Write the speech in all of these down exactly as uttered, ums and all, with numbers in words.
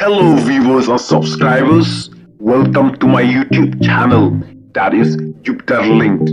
Hello viewers and subscribers, welcome to my YouTube channel, that is Jupiter Linked.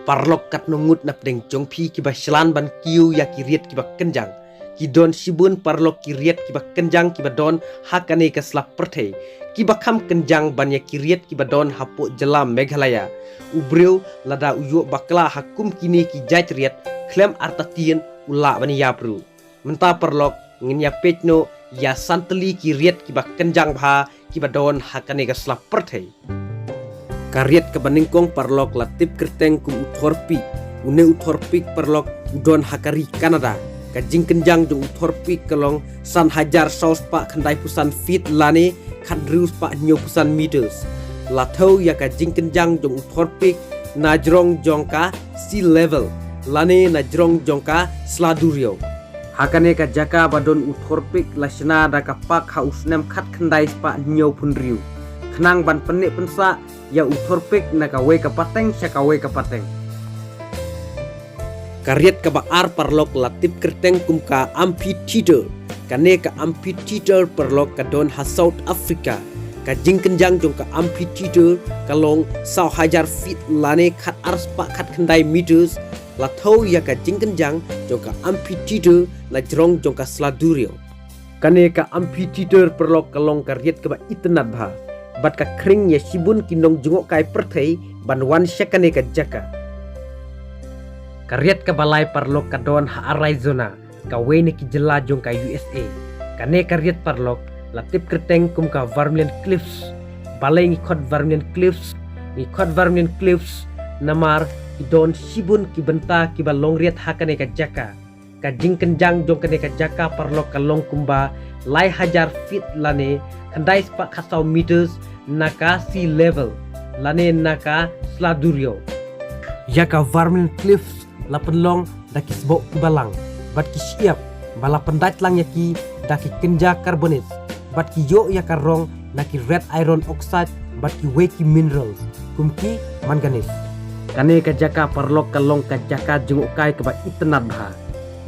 Paralok, katno ngut na pdeng jong phi kiba shlan ban kiew ïa ki riat kiba kynjang. Ki don shibun paralok ki riat kiba kynjang kiba don ha kane ka sla pyrthei, kiba kham kynjang ban ïa ki riat kiba don hapoh jylla Meghalaya. U briew lada u ïoh bakla ha kum kine ki jait riat, khlem artatien u lah ban ïap ruh. Mynta paralok, ngin ïa peit noh ïa san tylli ki riat kiba kynjang bha kiba don ha kane ka sla pyrthei. Ka riat kaba nyngkong paralok la tip kyrteng kum u thorpik. Une u thorpik paralok u don ha ka ri Canada. Ka jingkynjang jong u thorpik ka long san hajar saw spah khyndai phew san feet lane khathynriew spah hynñiew phew san meters. La thew ïa ka jingkynjang jong u thorpik na jrong jong ka sea level lane na jrong jong ka sla duriaw. Ha kane ka jaka ba don u thorpik la shna da ka park ha u snem khatkhyndai spah hynñiew phew hynriew, khnang ban pynneh pynsah ïa u thorpik na kawei ka pateng sha kawei ka pateng. Ka riat kaba ar paralok la tip kyrteng kum ka amphitheater. Kane ka amphitheater paralok ka don ha South Africa. Ka jingkynjang jong ka amphitheater ka long saw hajar feet lane khatar spah khatkhyndai meters. La thew ïa ka jingkynjang jong ka amphitheater na jrong jong ka sla duriaw. Kane ka amphitheater paralok ka long ka riat kaba itynnad bha, bad ka khring ïa shibun ki nongjngohkai pyrthei ban wan sha kane ka jaka. Ka riat kaba lai paralok ka don ha Arizona, kawei na ki jylla jong ka U S A. Kane ka riat paralok la tip kyrteng kum ka Vermilion Cliffs. Balei ngi khot Vermilion Cliffs? Ngi khot Vermilion Cliffs namar ki don shibun ki bynta kiba long riat ha kane ka jaka. Ka jingkynjang jong kane ka jaka paralok ka long kumba lai hajar feet lane khyndai spah khatsaw meters na ka sea level lane na ka sla duriaw. Ïa ka Vermilion Cliffs la pynlong da ki sboh kiba lang bad ki shyiap, ba la pyndait lang ïa ki da ki kynja carbonate, bad ki ïoh ïa ka rong na ki red iron oxide bad kiwei ki minerals kum ki manganese. Kane ka jaka paralok ka long ka jaka jngohkai kaba itynnad bha,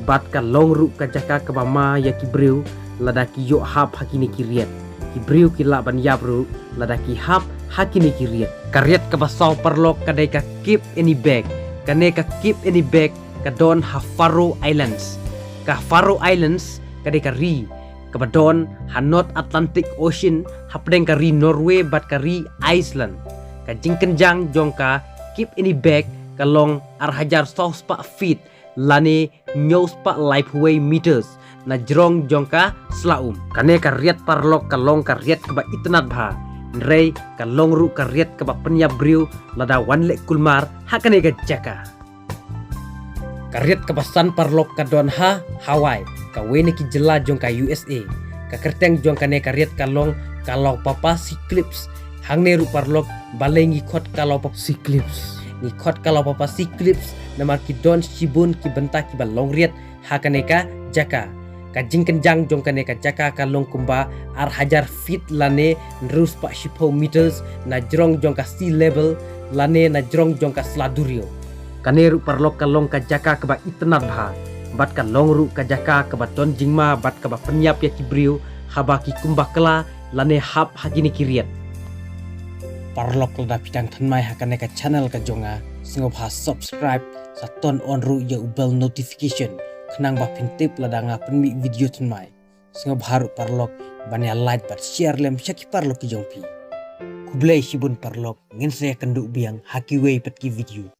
bad ka long ruh ka jaka kaba ma ïa ki briew lada ki ïoh hap ha kine ki riat. Ki briew ki lah ban ïap ruh lada ki hap ha kine ki riat. Ka riat kaba saw paralok ka dei ka Cape Ennebec. Kane ka Cape Ennebec ka don ha Faroe Islands. Ka Faroe Islands ka dei ka ri kaba don ha North Atlantic Ocean, hapdeng ka ri Norway bad ka ri Iceland. Ka jingkynjang jong ka Cape Ennebec ka long ar hajar saw spah feet lane hynñiew spah laiphew wei meters na jrong jong ka sla um. Kane ka riat paralok ka long ka riat kaba itynnad bha, hynrei ka long ruh ka riat kaba pynïap briew lada wan leh kulmar ha kane ka jaka. Ka riat kaba san paralok ka don ha Hawaii, kawei na ki jylla jong ka U S A. Ka kyrteng jong kane ka riat ka long ka Laupapa Sea Cliffs. Hangne ruh paralok, balei ngi khot ka Laupapa Sea Cliffs? Ngi khot ka Laupapa Sea Cliffs namar ki don shibun ki bynta kiba long riat ha kane ka jaka. Ka jingkynjang jong kane ka jaka ka long kumba ar hajar feet lane hynriew spah shiphew meters na jrong jong ka sea level lane na jrong jong ka sla duriaw. Kane ruh paralok ka long ka jaka kaba itynnad bha, bad ka long ruh ka jaka kaba don jingma bad kaba pynïap ïa ki briew haba ki kum bakla lane hap ha kine ki riat. Paralok, lada phi dang thymmai ha kane ka channel ka jong nga, sngewbha subscribe, sa turn on ruh ïa u bell notification, khnang ba phin tip lada nga pynmih video thymmai. Sngewbha ruh paralok ban ïa like bad share lem sha ki paralok ki jong phi. Khublei shibun paralok, ngin sa ïakynduh biang ha kiwei pat ki video.